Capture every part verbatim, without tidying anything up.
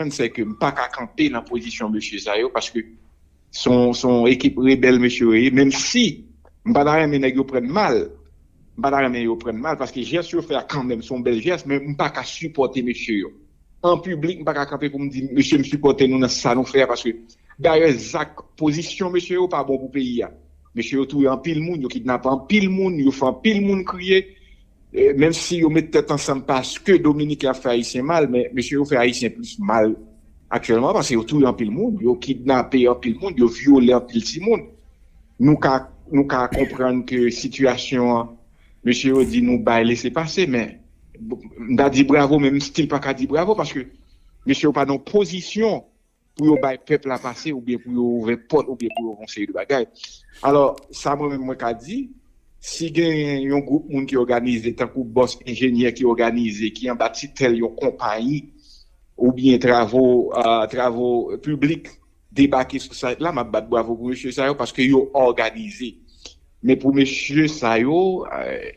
konprann, se ke m pa ka kanpe nan pozisyon mesye sa yo, paske se yon, se yon ekip rebèl mesye yo ye, menm si m pa ta renmen nèg yo pran n mal, m pa ta renmen yo pran n mal, paske jès yo fè a kanmenm, se yon bèl jès, men m pa ka sipòte mesye yo. An piblik, m pa ka kanpe pou m di, mesye, m sipòte nou nan sa nou fè a, paske dayè, zak, pozisyon mesye yo pa bon pou peyi a. Mesye yo touye anpil moun, yo kidnape anpil moun, yo fè anpil moun kriye. E, menm si yo met tèt ansanm paske Dominiken ap fè Ayisyen mal, men mesye yo fè Ayisyen plis mal aktyèlman, paske yo touye anpil moun, yo kidnape anpil moun, yo vyole anpil timoun. Nou ka, nou ka konprann ke sitiyasyon an, mesye yo di nou bay lese pase, men m ta di bravo, men m still pa ka di bravo, paske mesye yo pa nan pozisyon pou yo bay pèp la pase, oubyen pou yo ouvè pòt, oubyen pou yo fè yon seri de bagay. Alò, sa mwen menm mwen ka di, si gen yon gwoup moun ki òganize, tankou bòs enjenyè ki òganize, ki anba titèl yon konpayi, oubyen travo, ah, travo piblik debake sou site la, m ap bat bravo pou mesye sa yo, paske yo òganize. Men pou mesye sa yo, eh,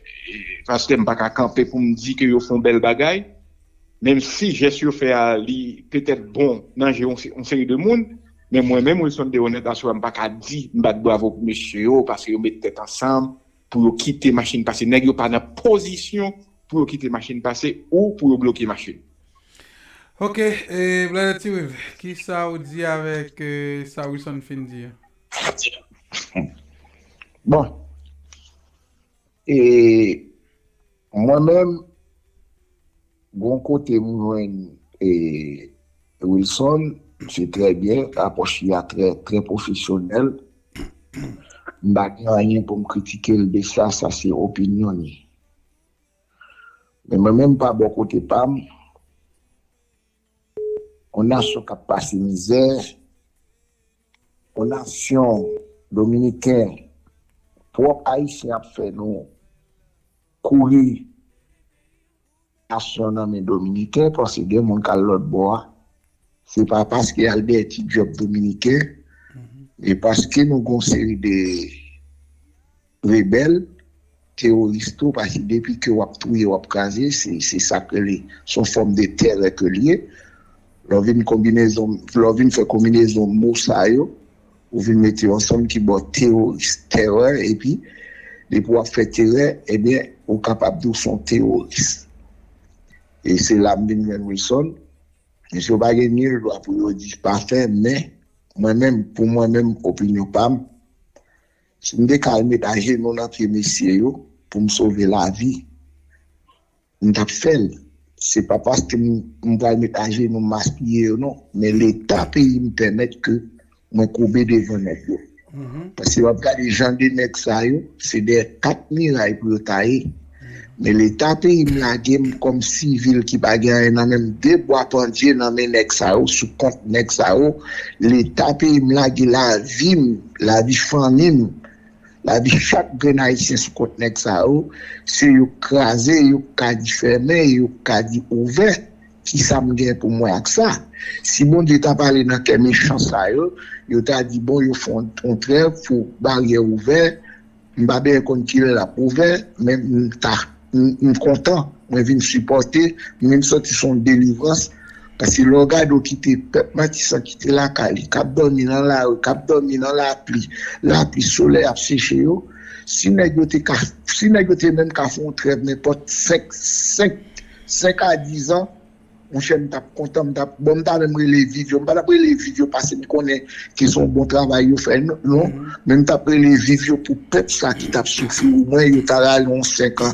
pastè, m pa ka kanpe pou m di ke yo fè yon bèl bagay, menm si jès yo fè a, li petèt bon nan je yon, yon seri de moun, men mwen menm, Wilson Deronette, aswè a, m pa ka di m bat bravo pou mesye yo, paske yo met tèt ansanm pou yo kite machin pase. Nèg yo pa nan pozisyon pou yo kite machin pase ou pou yo bloke machin. Ok, e Bladan Tiwiv, kisa ou di avèk e, sa Wilson fin di a? Bon, e mwen menm, gon kote m jwenn e Wilson, se trè byen, apwòch li a trè, trè pwofesyonèl. M pa gen anyen pou m kritike l de sa, sa se opinyon li. Men mwen menm pa bò kote pa m, yon nasyon k ap pase mizè, yon nasyon dominiken, pwòp ayisyen ap fè nou kouri nasyon nan men dominiken, paske gen moun k al lòt bò a. Se pa paske y al dèyè ti djòb dominiken, e paske nou gon seri de rebèl, teworis tou, paske depi ke w ap touye, w ap kraze, se, se sa k rele, se yon fòm de tèrè ke l ye. Lè w vin konbinezon, lè w vin fè konbinezon mo sa yo, ou vin mete yo ansanm ki ba w teworis, tèrè, epi depi w ap fè terè, ebyen, ou kapab di w se yon teworis. E se la m vin jwenn Wilson. Mesye yo pa gen nil dwa pou yo di pa fè, men mwen menm, pou mwen menm, opinyon pa m, si m te ka al met ajenou nan pye mesye yo pou m sove lavi, m t ap fè l. Se pa paske m, m pral met ajenou m apiye yo non, men Leta peyi m pèmèt ke mwen koube devan nèg yo. Paske w ap gade jan de nèg sa yo, se dèyè kat miray pou yo ta ye. Men Leta peyi m lage m kòm sivil ki pa gen anyen nan men m, de bwa pandye nan men nèg sa yo, sou kont nèg sa yo. Leta peyi m lage lavi m, lavi fanmi m, lavi chak grenn ayisyen sou kont nèg sa yo. Se yo k kraze, yo k ka di fèmen, yo k ka di ouvè. Kisa m gen pou m wè ak sa? Si Bondye ta pale nan kè mechan sa yo, yo ta di, bon, yo fè yon, yon trèv pou baryè ouvè, m pa byen konn kilè l ap ouvè, men m ta, m, m kontan, mwen vin sipòte, m vin santi se yon delivrans, paske lè w gade w kite pèp Matisan kite lakay li, k ap dòmi nan lari, k ap dòmi nan lapli, lapli, solèy ap seche yo, si nèg yo te ka, si nèg yo te menm ka fè yon trèv nenpòt senk, senk, senk a diz an, monchè, m t ap kontan, m t ap, bon, m ta menm rele viv yo, m pa t ap rele viv yo paske m konnen ke se yon bon travay yo fè, non, non, men m t ap rele viv yo pou pèp sa ki t ap soufri, omwen yo ta rale yon senk an,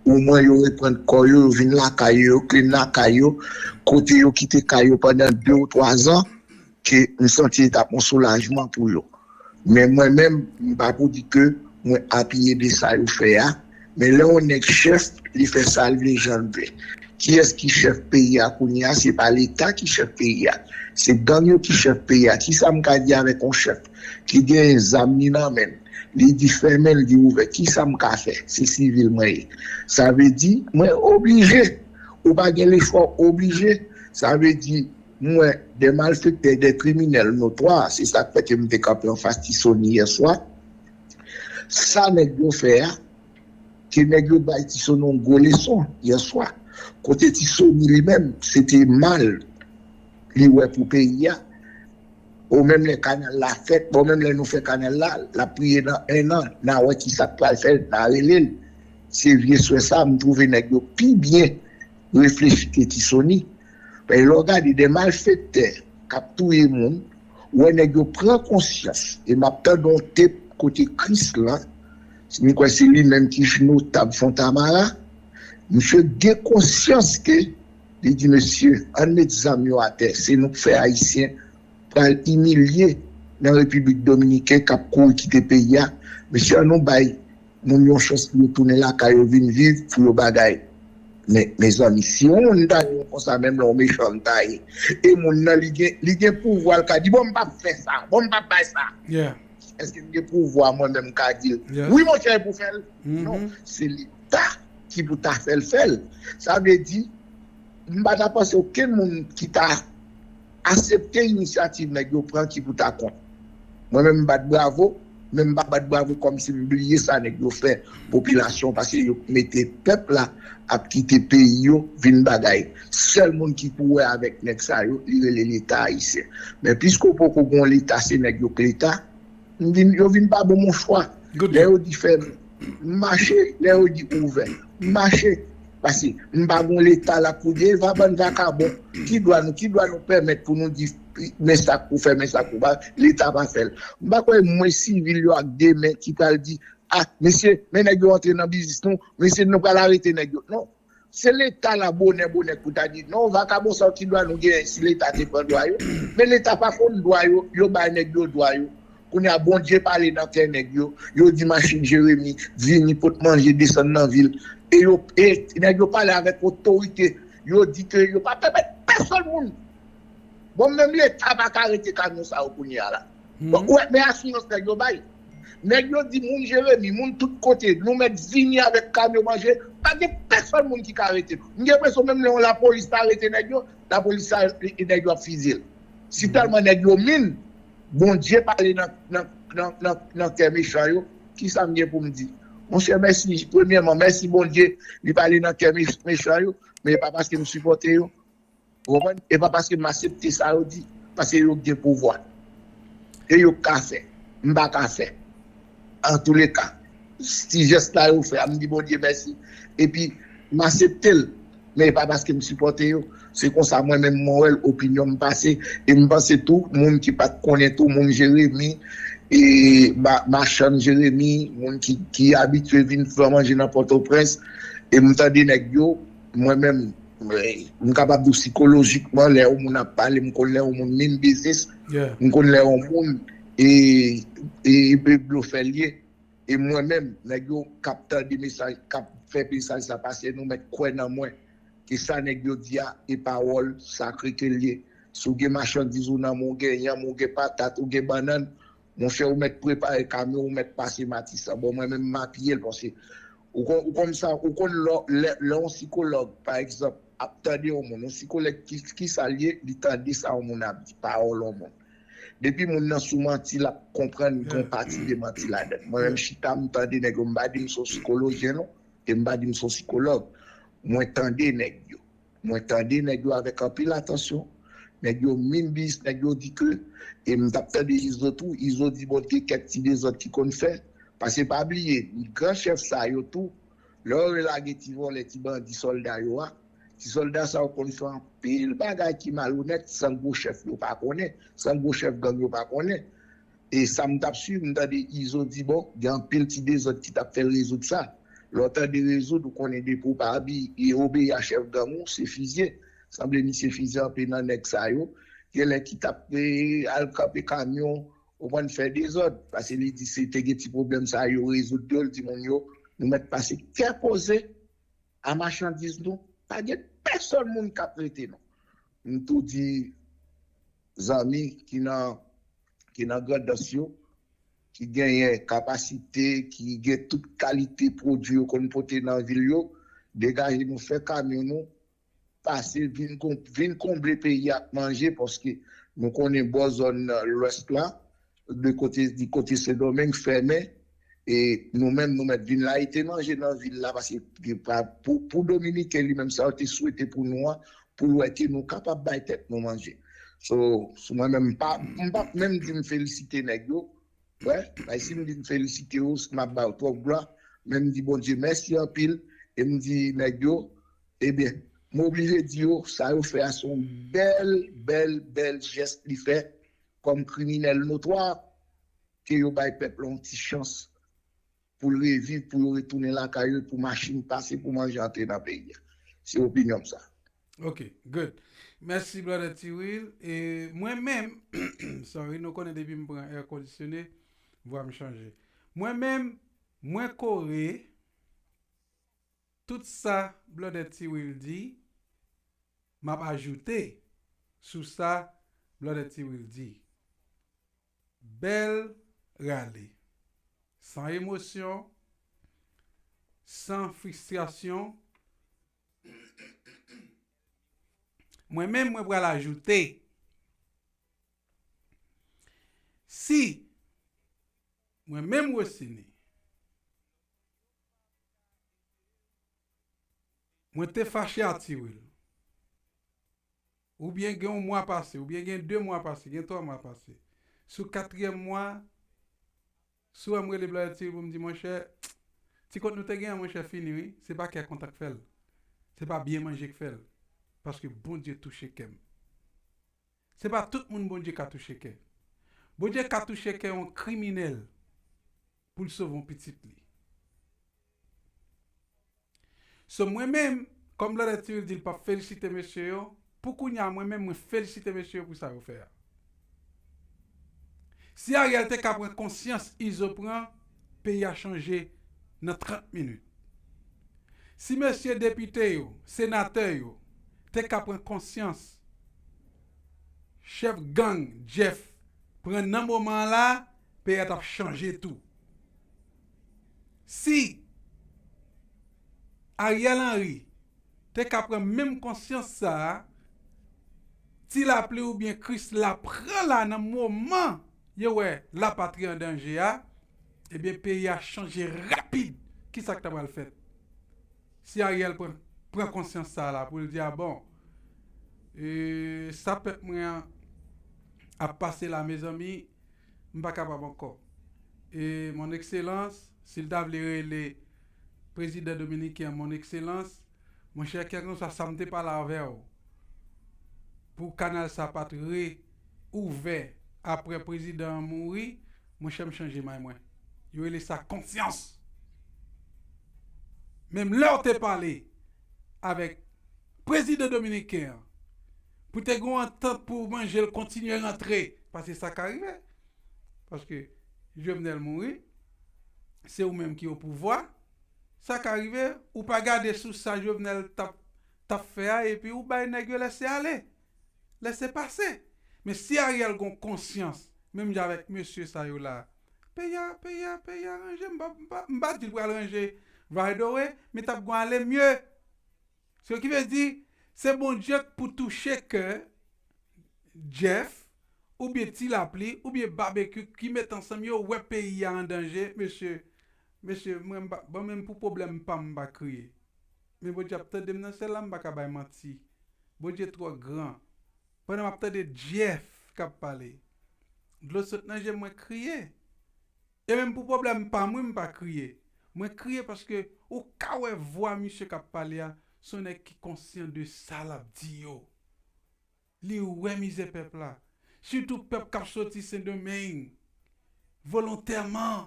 omwen yo reprann kò yo, yo vin lakay yo, yo clean lakay yo, kote yo kite kay yo pandan de ou twa zan, ke m santi li t ap yon soulajman pou yo. Men mwen menm, m pa pou di ke mwen apiye de sa yo fè a, men lè yon nèg chèf, li fè sa l vle, jan l vle. Kiyès ki chèf peyi a kounye a? Se pa Leta ki chèf peyi a. Se gang yo ki chèf peyi a. Kisa m ka di avèk yon chèf ki gen zam li nan men l? Li di fèmen, l di ouvè. Kisa m ka fè? Se sivil mwen ye. Sa vle di, mwen oblije. Ou pa gen lechwa, w oblije. Sa vle di, m wè de malfektè, de kriminèl notwa, se sa k fè ke m te kanpe anfas Ti Sony yèswa. Sa nèg yo fè a, ke nèg yo bay Ti Sony yon gwo leson yèswa. Kote Ti Sony li menm, se te mal. li wè pou peyi a. Ou menm lè kanal la fèt, bon, menm lè nou fè kanal la, l ap priye nan en an, n a wè ki sa k pral fèt, n a rele l. Se vye swè sa, m twouve nèg yo pi byen reflechi ke Ti Sony. Men lè w gade de malfektè k ap touye moun, ou wè nèg yo pran konsyans. E m ap tande yon tep kote Krislan, m kwè se li menm ki notab Fontamara, misye gen konsyans ke li di, mesye, ann met zam yo atè, se nou k fè Ayisyen pral imilye nan Repiblik Dominiken k ap kouri kite peyi a. Mesye, ann nou bay moun yon chans pou yo tounen lakay yo vin viv, pou yo bagay. Men, mezanmi, si yon moun ta di yon konsa, menm lè yon mechan m ta ye, e moun nan li gen, li gen pouvwa, l ka di, bon, m p ap fè sa, bon, m p ap bay sa. Èske m gen pouvwa mwen menm m ka di l, wi, monchè, e pou fè l? Non, se Leta ki pou ta fè l fè l. Sa vle di, m pa ta panse okenn moun ki ta aksepte inisyativ nèg yo pran ki pou ta kont. Mwen menm m bat bravo, men m pa bat bravo kòmsi m bliye sa nèg yo fè popilasyon, paske yo mete pèp la ap kite peyi yo vin bagay. Sèl moun ki pou wè avèk nèg sa yo, li rele Leta ayisyen. Men piske w poko gon Leta, se nèg yo k Leta, m vin, yo vin pa bon mon chwa. Lè yo di fèmen, m mache. Lè yo di ouvè, m mache. Paske m pa gon Leta la pou di, e va bann vakabon, ki dwa nou, ki dwa nou pèmèt pou nou di, men sa k pou fè, men sa k pou pa, Leta pa fè l. M pa kwè mwen sivil yo ak de men ki pral di, a, mesye, men nèg yo antre nan biznis nou, mesye, nou pral arete nèg yo. Non. Se Leta la bonè bonè k pou ta di, non, vakabon sa yo ki dwa nou genyen si Leta te pran dwa yo. Men Leta pa konn dwa yo, yo bay nèg yo dwa yo. Kounye a, Bondye pale nan kè nèg yo. Yo di machin Jeremi vini pot manje desann nan vil. E yo, e nèg yo pale avèk otorite. Yo di ke yo pa pèmèt pèsonn moun. Bon, menm Leta pa ka arete kamyon sa yo kounye a la. Bon, ou wè, men asirans nèg yo bay. Nèg yo di moun Jeremi, moun tout kote, nou mèt vini avèk kamyon manje, pa gen pèsonn moun ki ka arete nou. M gen enpresyon menm lè yon lapolis ta arete nèg yo, lapolis sa, e, e nèg yo ap fizye l. Si tèlman nèg yo min, Bondye pale nan, nan, nan, nan, nan kè mechan yo, ki sa m gen pou m di? Monchè, mèsi, premyèman, mèsi Bondye, li pale nan kè mech-, mechan yo, men e pa paske m sipòte yo. Ou konprann? E pa paske m aksepte sa yo di, paske yo gen pouvwa. E yo ka fè. M pa ka fè. Antouleka, ti jès la yo fè a, m di Bondye mèsi. Epi, m aksepte l. Men e pa paske m sipòte yo. Se konsa mwen menm mwen wè l, opinyon m pase. E m panse tou, moun ki pa t konnen tou, moun Jeremi, e ma-, machann Jeremi, moun ki, ki abitye vin fè manje nan Pòtoprens, e m tande nèg yo, mwen menm, m kapab di w sikolojikman, lè yon moun ap pale, m konn lè yon moun min biznis, m konn lè yon moun e, e, e blofè l ye. E mwen menm, nèg yo k ap tande mesaj, k ap fè mesaj sa pase, nou mèt kwè nan mwen. Ke sa nèg yo di a, e pawòl sakre ke l ye. Si w gen machandiz ou nan men w, ou gen yanm, ou gen patat, ou gen bannann, monchè, ou mèt prepare kamyon, ou mèt pase Matisan. Bon, mwen menm, m apiye l, paske ou konn, ou konn sa, ou konn lè, lè, lè yon sikològ, pa egzanp, ap tande yon moun, yon sikològ, ki, ki sa l ye, li tande sa yon moun ap di, pawòl yon moun. Depi moun nan sou manti, l ap konprann gen yon pati de manti ladan l. Mwen menm chita, m tande nèg yo, m pa di m se yon sikolojyen, non, e m pa di m se yon sikològ. Mwen tande nèg yo. Mwen tande nèg yo avèk anpil atansyon. Nèg yo minimize, nèg yo di ke, e m t ap tande Izo tou, Izo di, bon, gen kèk ti dezòd ki konn fè. Paske pa bliye, gran chèf sa yo tou, lè yo relage ti vòlè, ti bandi sòlda yo a, ti sòlda sa yo konn fè anpil bagay ki malonèt san gwo chèf yo pa konnen, san gwo chèf gang yo pa konnen. E sa m t ap swiv, m tande Izo di, bon, gen anpil ti dezòd ki t ap fè l rezoud sa. Lè w tande rezoud, ou konnen depi w pa abi-, e obeyi a chèf gang ou, se fizye. Sanble misye fizye anpe nan nèg sa yo. Genlè ki t ap, e, al kanpe kamyon, ou konn fè dezòd. Paske li di se te gen ti pwoblèm sa yo rezoud yo, l di moun yo, nou mèt pase kè poze a machandiz nou, pa gen pèsonn moun k ap rete non. M tou di zanmi ki nan, ki nan Grandans yo, ki genyen kapasite, ki gen tout kalite pwodui yo konn pote nan vil yo, degaje nou fè kamyon nou, pase vin kon-, vin konble peyi ak manje, paske nou konnen bò zòn lwès la, de kote, di kote Sendomeng fèmen, e nou menm nou mèt vin layite manje nan vil la, paske pa, pou, pou Dominiken li menm sa yo te swete pou nou an, pou l wè ke nou kapab bay tèt nou manje. So, sou mwen menm, m pa, m p ap menm di m felisite nèg yo. Wè, bay si m di m felisite yo, m ap ba yo twòp glwa. Men m di Bondye mèsi anpil. E m di nèg yo, ebyen, m oblije di yo, sa yo fè a se yon bèl, bèl, bèl jès li fè kòm kriminèl notwa, ke yo bay pèp la yon ti chans pou l reviv, pou yo retounen lakay yo, pou machin pase, pou manje antre nan peyi a. Se opinyon m sa. Ok, good. Mèsi, Brother T Will. E mwen menm, sorry, nou konnen depi m pran air conditionné, vwa m chanje. Mwen menm, mwen kore tout sa Brother T Will di, m ap ajoute sou sa Brother T Will di. Bèl rale. San emosyon, san fristrasyon. Mwen menm, mwen pral ajoute. Si mwen menm Rosiny, mwen te fache a T Will, oubyen gen yon mwa pase, oubyen gen de mwa pase, gen twa mwa pase, sou katriyèm mwa, si w wè m rele Brother T Will pou m di, monchè, ti kont nou te gen an, monchè, fini wi. Se pa kè kontan k fè l. Se pa byen manje k fè l. Paske Bondye touche kè m. Se pa tout moun Bondye ka touche kè. Bondye ka touche kè yon kriminèl pou l sove yon pitit li. So mwen menm, kòm Brother T Will di l p ap felisite mesye yo, pou kounye a mwen menm mwen felisite mesye yo pou sa yo fè a. Si Ariel te ka pran konsyans Izo pran, peyi a chanje nan trant minit. Si mesye depite yo, senatè yo, te ka pran konsyans chèf gang Jeff pran nan moman an la, peyi a t ap chanje tou. Si Ariel Henry te ka pran menm konsyans sa a, Ti Lapli oubyen Krisla pran la nan moman yo wè lapatri an danje a, ebyen peyi a chanje rapid. Kisa k ta pral fèt? Si Ariel pran, pran konsyans sa a la pou l di a bon, e, sa pèp mwen an ap pase la mezanmi, m pa kapab ankò. E mon excellence, si l ta vle rele prezidan dominiken an mon excellence, monchè, kèlkanswa sa m te pale avè w pou kanal sa pa t re ouvè apre prezidan an mouri, monchè, m chanje may mwen. Yo rele sa konsyans. Menm lè w te pale avèk prezidan dominiken an pou te gen yon antant pou manje l kontinye rantre, paske sa ka rive. Paske Jovenel mouri, se ou menm ki o pouvwa, sa ka rive, ou pa gade sou sa Jovenel t ap, t ap fè a, epi ou bay nèg yo lese ale, lese pase. Men si Ariel gon konsyans, menm jan avèk mesye sa yo la, peyi a, peyi a, peyi a ranje, m pa, m pa, m pa di l pral ranje right away, men t ap gon ale mye. Se ki vle di, se Bondye k pou touche kè Jeff, oubyen Ti Lapli, oubyen Babekyou ki met ansanm yo wè peyi a an danje, mesye, mesye, mwen m pa, bon, menm pou pwoblèm pa m, m pa kriye. Men Bondye ap tande m nan syèl la, m pa ka bay manti. Bondye twò gran. Pandan m ap tande Jeff k ap pale, dlo sot nan je m, mwen kriye. E menm pou pwoblèm pa m, wi, m pa kriye. Mwen kriye paske ou ka wè vwa misye k ap pale a, se yon nèg ki konsyan de sa l ap di yo. Li wè mizè pèp la. Sitou pèp k ap soti Sendomeng. Volontèman.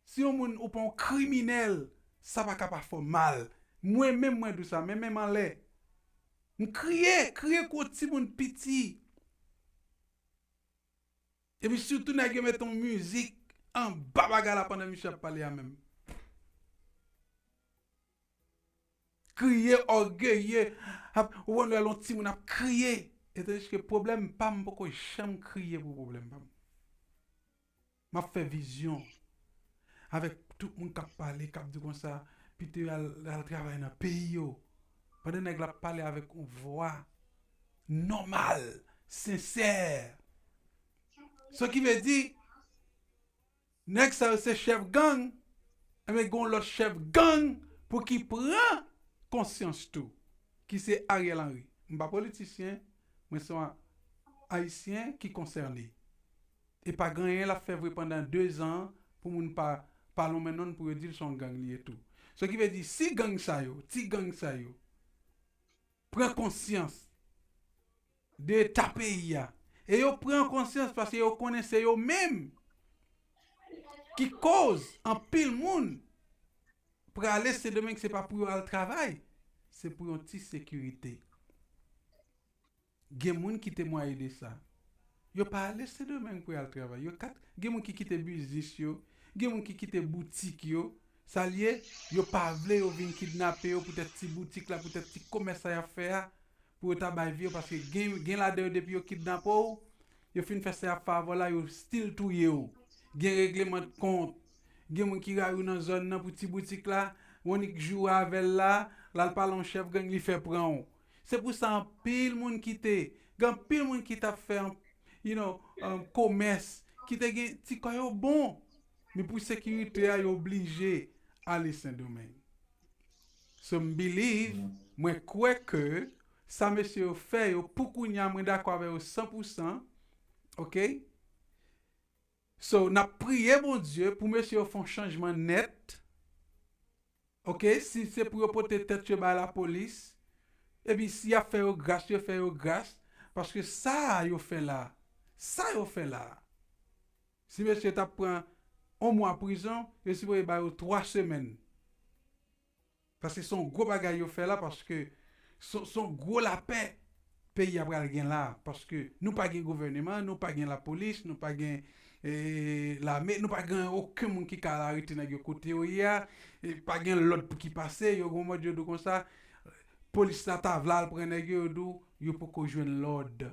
Si yon moun ou pa yon kriminèl, sa pa ka pa fè w mal. Mwen menm, mwen di w sa, men men m anlè. M kriye, kriye kou timoun piti. Epi sitou nèg yo mete yon mizik anba bagay la pandan misye ap pale a menm. Kriye, ògeye, ap, ou konn lè yon timoun ap kriye. Etandiske pwoblèm pa m, m poko janm kriye pou pwoblèm pa m. M ap fè vizyon avèk tout moun k ap pale, k ap di konsa, Peter al, al travay nan peyi yo. Pandan nèg la ap pale avèk yon vwa nòmal, sensè. Sa ki vle di, nèg sa yo se chèf gang, enben gen yon lòt chèf gang pou ki pran konsyans tou, ki se Ariel Henry. M pa politisyen, mwen se yon ayisyen ki konsène. E pa gen anyen l ap fè vre pandan dezan pou moun pa, pa lonmen non l pou yo di l se yon gang li ye tou. Sa ki vle di, si gang sa yo, ti gang sa yo, pran konsyans de eta peyi a, e yo pran konsyans paske yo konnen se yo menm ki koz anpil moun prale Sendomeng, se pa pou yo al travay, se pou yon ti sekirite. Gen moun ki temwaye de sa. Yo pa ale Sendomeng pou y al travay. Yo kat, gen moun ki kite biznis yo, gen moun ki kite boutik yo. Sa l ye, yo pa vle yo vin kidnape yo poutèt ti boutik la, poutèt ti komès sa y ap fè a, pou yo ta bay vi yo, paske gen, gen ladan yo depi yo kidnape w, yo fin fè sa y ap fè avè w la, yo still touye w. Gen regleman de kont, gen moun ki rayi w nan zòn nan pou ti boutik la, w annik joure avè l la, l al pale yon chèf gang, li fè pran w. Se pou sa anpil moun kite, gen anpil moun ki t ap fè, you know, um, komès, ki te gen ti kò yo bon. Men pou sekirite a, yo oblije ale Sendomeng. So, m believe, mwen kwè ke sa mesye yo fè yo, pou kounye a, mwen dakò avè yo san pou san. Ok? So, n ap priye Bondye pou mesye yo fè yon chanjman nèt. Ok? Si se pou yo pote tèt yo bay lapolis, epi si y ap fè yo gras, yo fè yo gras. Paske sa yo fè la, sa yo fè la, si mesye t ap pran yon mwa prizon, yo sipoze ba yo twa semèn. Paske se yon gwo bagay yo fè la, paske se, se yon gwo lapè peyi a pral gen la. Paske nou pa gen gouvèneman, nou pa gen lapolis, nou pa gen, eh, lame, nou pa gen okenn moun ki ka al arete nèg yo kote yo ye a, e pa gen lòd pou ki pase, yo gon mòd yo di w konsa, polis la ta vle al pran nèg yo, yo di w, yo poko jwenn lòd.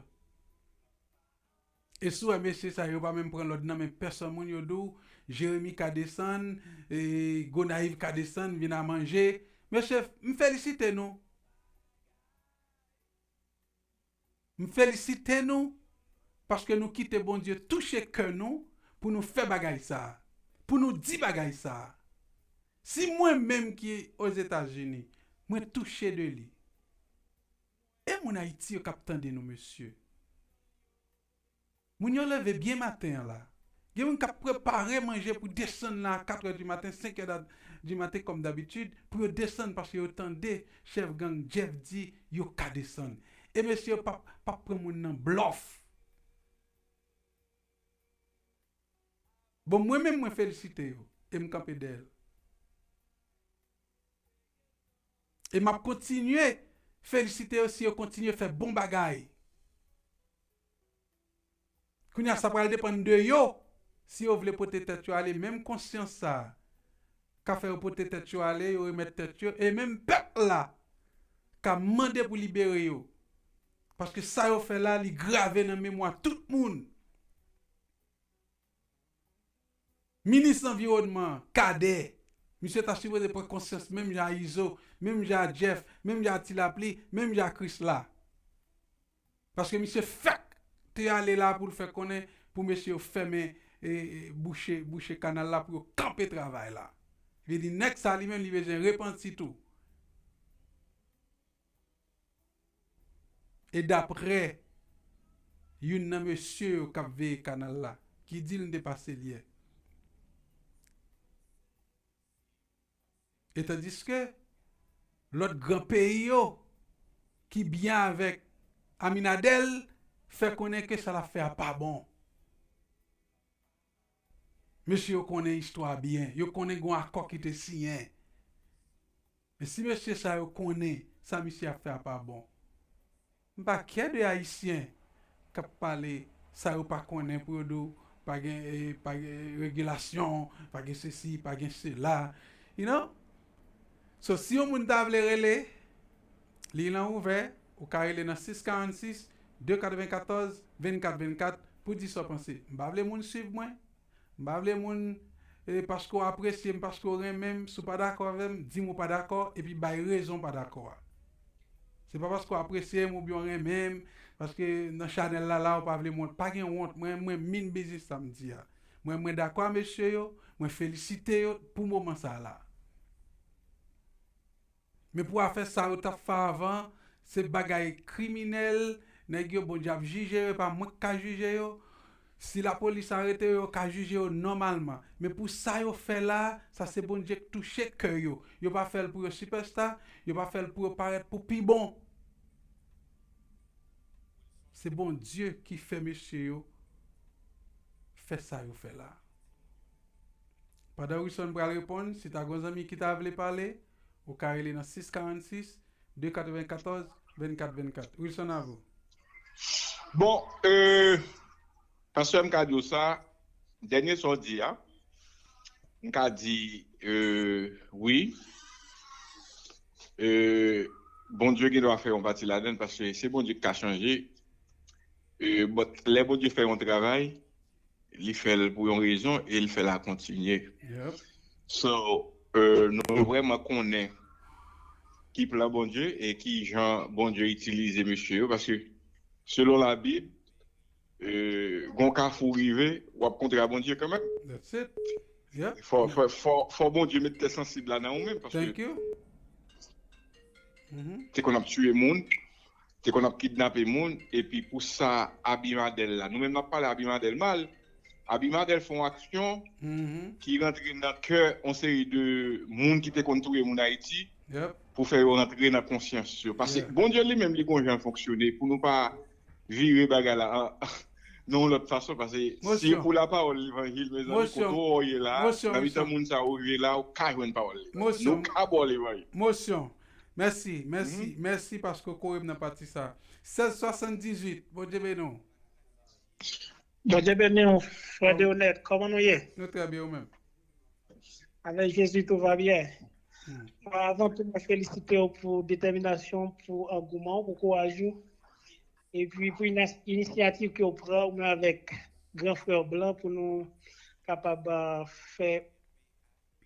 E si w wè mesye sa yo pa menm pran lòd nan men pèsòn moun, yo di w, Jeremi ka desann, e, Gonayiv ka desann, vin a manje. Mesye, m felisite nou. M felisite nou, paske nou kite Bondye touche kè nou pou nou fè bagay sa a, pou nou di bagay sa a. Si mwen menm ki Ozetazini, mwen touche de li, e moun Ayiti yo k ap tande nou, mesye? Moun yo leve byen maten an la. Gen moun k ap prepare manje pou desann la a katrè di maten, senkè da-, di maten kòm dabitid, pou yo desann paske yo tande chèf gang Jeff di yo ka desann. E mesye yo p ap, p ap pran moun nan blòf. Bon, mwen menm, mwen felisite yo e m kanpe dèyè l. E m ap kontinye felisite yo si yo kontinye fè bon bagay. Kounye a, sa pral depann de yo si yo vle pote tèt yo ale. Menm konsyans sa a ka fè yo pote tèt yo ale, yo remèt tèt yo, e menm pèp la ka mande pou libere yo. Paske sa yo fè la, li grave nan memwa tout moun. Minis anviwònman an, Cadet, misye ta sipoze pran konsyans menm jan a Izo, menm jan a Jeff, menm jan a Ti Lapli, menm jan a Krisla. Paske misye fèk te ale la pou l fè konnen pou mesye yo fèmen, e, e, bouche, bouche kanal la pou yo kanpe travay la. Vle di nèg sa li menm li bezwen repanti tou. E daprè youn nan mesye yo k ap veye kanal la, ki di l n te pase l yè. E tandiske lòt gran peyi yo ki byen avèk Aminadèl fè konnen ke sa l ap fè a pa bon. Mesye yo konnen istwa a byen, yo konnen gon akò ki te siyen. Men si mesye sa yo konnen sa misye ap fè a pa bon, m pa kè de Ayisyen k ap pale sa yo pa konnen pou yo di w pa gen, eh, pa gen regilasyon, pa gen sesi, pa gen sela. You know? So, si yon moun ta vle rele, liy lan ouvè, ou ka rele nan sis karannsis, de katrevenkatòz, vennkat vennkat pou di sa w panse. M pa vle moun swiv mwen. M pa vle moun, eh, paske w apresye m, paske w renmen m, si w pa dakò avè m, di m ou pa dakò, epi bay rezon w pa dakò a. Se pa paske w apresye m oubyen w renmen m, paske nan chanèl la, la, ou pa vle m wont. Pa gen wont, mwen, mwen min biznis sa m di a. Mwen, mwen dakò a mesye yo, mwen felisite yo pou moman sa la. Men pou afè sa yo t ap fè avan, se bagay kriminèl, Nèg yo, Bondye ap jije yo, e pa mwen k ka jije yo. Si lapolis arete yo, yo ka jije yo nòmalman. Men pou sa yo fè la, sa se Bondye k touche kè yo. Yo pa fè l pou yo sipèsta, yo pa fè l pou yo parèt pou pi bon. Se Bondye ki fè mesye yo fè sa yo fè la. Pandan Wilson pral reponn, si ta gon zanmi ki ta vle pale, ou ka rele nan sis karannsis, de katrevenkatòz, vennkat vennkat. Wilson, avè w. Bon, euh, pastè, m ka di w sa, dènye sa w di a, m ka di, euh, wi, euh, Bondye gen dwa fè yon pati ladan l, paske se Bondye ki ka chanje. Euh, but lè Bondye fè yon travay, li fè l pou yon rezon e li fè l a kontinye. Yep. So, euh, nou vrèman konnen ki plan Bondye e ki jan Bondye itilize mesye yo, paske selon Labib, euh, gon kafou rive, w ap kontre a Bondye kanmenm. That's it. Yep. Fò, fò, fò, fò Bondye met tè sansib la nan ou menm, paske Thank you. Mhm. te konn ap tiye moun, te konn ap kidnape moun, epi pou sa Abimadèl la. Nou menm n ap pale Abimadèl mal, Abimadèl fè yon aksyon Mhm. ki rantre nan kè yon seri de moun ki te konn touye moun Ayiti Yep. pou fè yo rantre nan konsyans yo. Paske Yeah. Bondye li menm li gon jan l fonksyone pou nou pa vire bagay la an, nan yon lòt fason. Paske si Motion. Pou lapawòl levanjil, mezanmi, Motion. Kote w ye la, Motion, nan mitan motion. Moun sa ou ye la, ou ka jwenn pawòl levanjil. Motion. Nou ka ba w levanjil. Motion. Mèsi, mèsi, mèsi paske w kore m nan pati sa. Sèz swasanndizuit, Bondye beni w. Bondye beni w, frè Deonèt, kòman nou ye? Nou trè byen, ou menm? Avèk Jezi, tou va byen. Hmm. Avan tou, mwen felisite w pou detèminasyon, pou angouman w, pou kouraj ou. Epi pou inas- inisyativ ke w pran, ou menm avèk gran frè w blan, pou nou kapab ah, fè,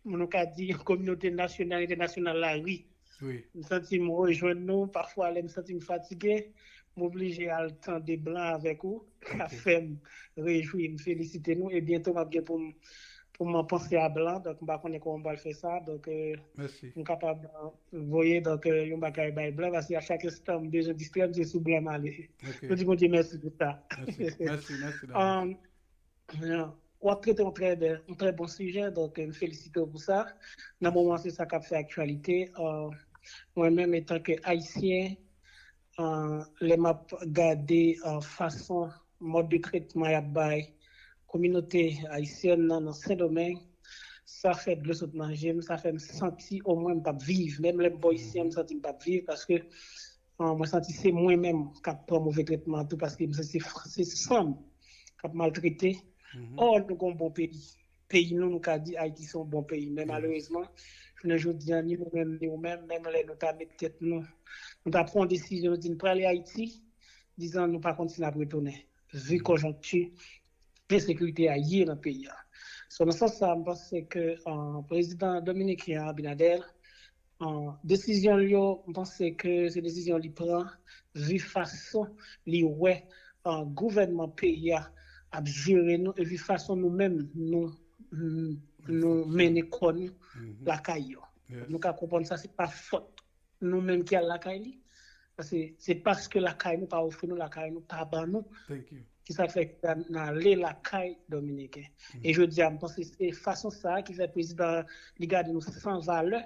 nou ka di, kominote nasyonal, entènasyonal la ri. Wi. M santi m rejwenn nou. Pafwa, lè m santi m fatige, m oblije al tande blan avèk ou. Sa Ok. Fè m rejwi, m felisite nou. E byento, m ap gen pou m, pou m panse a blan. Donk, m pa konnen kòman m pral fè sa. Donk, euh, Mèsi. m kapab euh, voye donk, euh, yon bagay bay blan. Paske a chak enstan, m bezwen distrè m, se sou blan m ale. Ok. Nou di Bondye mèsi pou sa. Mèsi, mèsi, mèsi. Daniel. Um, w ap trete yon trè bèl, yon trè bon sijè, donk euh, m felisite w pou sa. Nan moman, se sa k ap fè aktyalite. Euh, mwen menm, etan ke Ayisyen, euh, lè m ap gade euh, fason mòd de tretman y ap bay kominote ayisyèn nan nan Sendomeng, sa fè dlo sot nan je m, sa fè m santi omwen m p ap viv. Menm lè m bò isi a, m santi m p ap viv paske euh, mwen santi se mwen menm k ap pran move tretman an tou paske m santi se, se san m k ap maltrete. Mhm. Ò, nou gon bon peyi. Peyi nou, nou ka di Ayiti se yon bon peyi. Men malerezman, jounen jodi a, ni mwen menm, ni ou menm, menm lè nou ta met tèt nou, nou ta pran yon desizyon, nou di n prale Ayiti, dizan nou pa konn si n ap retounen. Vi konjonkti ensekirite a ye nan peyi a. So, nan sans sa, m panse ke euh, prezidan dominiken an, Abinader, euh, desizyon l yo, m panse ke se desizyon li pran, vi fason li wè euh, gouvènman peyi a ap jere nou, epi fason nou menm nou, nou, nou mennen kò nou Mhm. lakay yo. Yes. Nou ka konprann sa, se pa fòt nou menm ki al lakay li. Paske se paske lakay nou pa ofri nou, lakay nou pa ban nou. Thank you. Ki sa k fè ke n ale lakay Dominiken. E jodi a, m panse se fason sa a ki fè prezidan an, li gade nou san valè.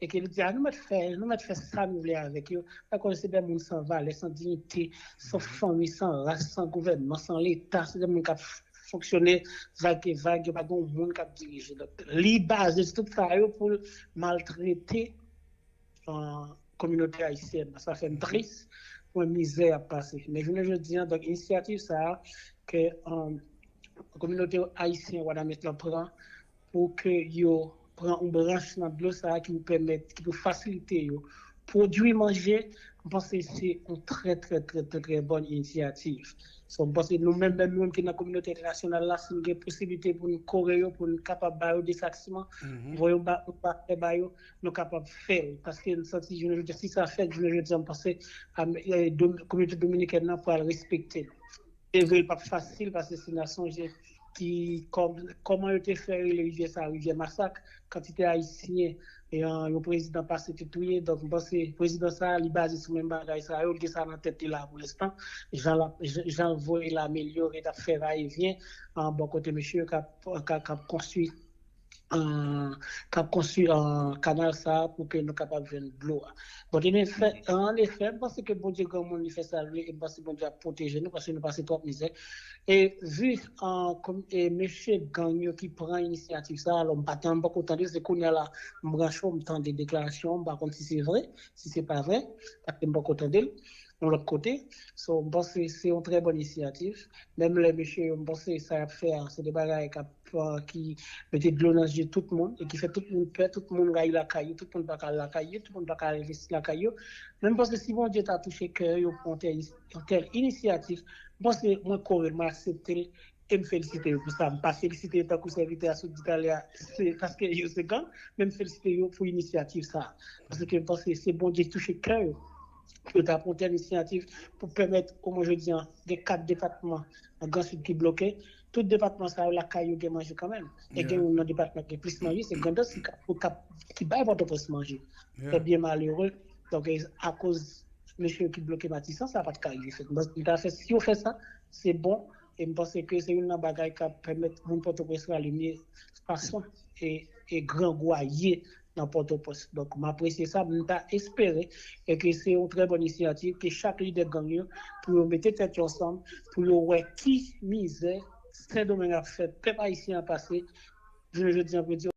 E ke li di, a, nou mèt fè, nou mèt fè sa nou vle avèk yo. Paske se de moun san valè, san diyite, san fanmi, san ras, san gouvènman, san leta. Se de moun k ap fonksyone vag e vag, yo pa gen yon moun k ap dirije. Donk, li baze sou tout sa yo pou l maltrete euh, kominote ayisyèn nan. Sa fè m tris pou mizè y ap pase. Men jounen jodi a, donk, inisyativ sa a ke euh, kominote ayisyen Wanament lan pran pou ke yo pran yon branch nan dlo sa a ki pou pèmèt, ki pou fasilite yo pwodui manje, m panse se yon trè, trè, trè, trè, trè bòn inisyativ. So, m panse nou menm, menm nou menm ki nan kominote entènasyonal la, si n gen posiblite pou n kore yo, pou n kapab ba yo de saksiman, voye yon ba- yon pakè ba yo, nou kapab fè l. Paske n santi jounen jodi a, si sa fèt, jounen jodi a, m panse kominote dominikèn nan pral respekte nou. Se vre, l p ap fasil, paske si n a sonje ki kòm, kòman yo te fè rele rivyè sa a, rivyè masak, kantite Ayisyen, e, yon prezidan pase te touye. Donk, m panse prezidan sa a, li baze sou menm bagay sa yo, li gen sa nan tèt li la pou lenstan. Jan l ap, jan, jan l voye lame l yo, ret ap fè vayevyen, an, bò kote mesye k ap, k ap, k ap konstwi k ap konstwi kanal sa a pou ke nou kapab jwenn dlo a. Bon, an efè, an efè, m panse ke Bondye granmoun, li fè sa l vle, e m panse Bondye ap pwoteje nou paske nou pase twòp mizè. E vi e mesye gang yo ki pran inisyativ sa a, alò m pa tann, m poko tande l, se kounye a la m branche w, m tande deklarasyon an, m pa konn si se vre, si se pa vre, paske m poko tande l. Yon lòt kote. So, m panse se yon trè bòn inisyativ. Menm lè mesye yo, m panse sa y ap fè a, se de bagay k ap, ki mete dlo nan je tout moun e ki fè tout moun pè, tout moun rayi lakay yo, tout moun pa ka al lakay yo, tout moun pa ka al envesti lakay yo. Men m panse si Bondye ta touche kè yo pou yon tèl, yon tèl inisyativ, m panse mwen kore l, mwen aksepte l, e m felisite yo pou sa. M pa felisite yo tankou sèvitè a sot di talè a, se paske yo se gang, men m felisite yo pou inisyativ sa a. Paske m panse se Bondye ki touche kè yo pou yo ta pran tèl inisyativ pou pèmèt, omwen jodi an, gen kat depatman nan Gran Sid ki bloke. Tout depatman sa yo, lakay yo gen manje kanmenm. E gen youn nan depatman ki gen plis manje, se Grandans ki, ka- pou kap- ki bay Pòtoprens manje. Se byen malere. Donk, e akoz mesye yo ki bloke Matisan, sa pa t ka rive fèt. Mwen, m ta fè, si yo fè sa, se bon. E m panse ke se youn nan bagay k ap pèmèt moun Pòtoprens rale mye fason e, e grangou a ye nan Pòtoprens. Donk, m apresye sa, m ta espere e ke se yon trè bòn inisyativ, ke chak lidè gang yo, pou yo mete tèt yo ansanm, pou yo wè ki mizè Sendomeng ap fè pèp ayisyen an pase, jounen jodi an, pou yo di,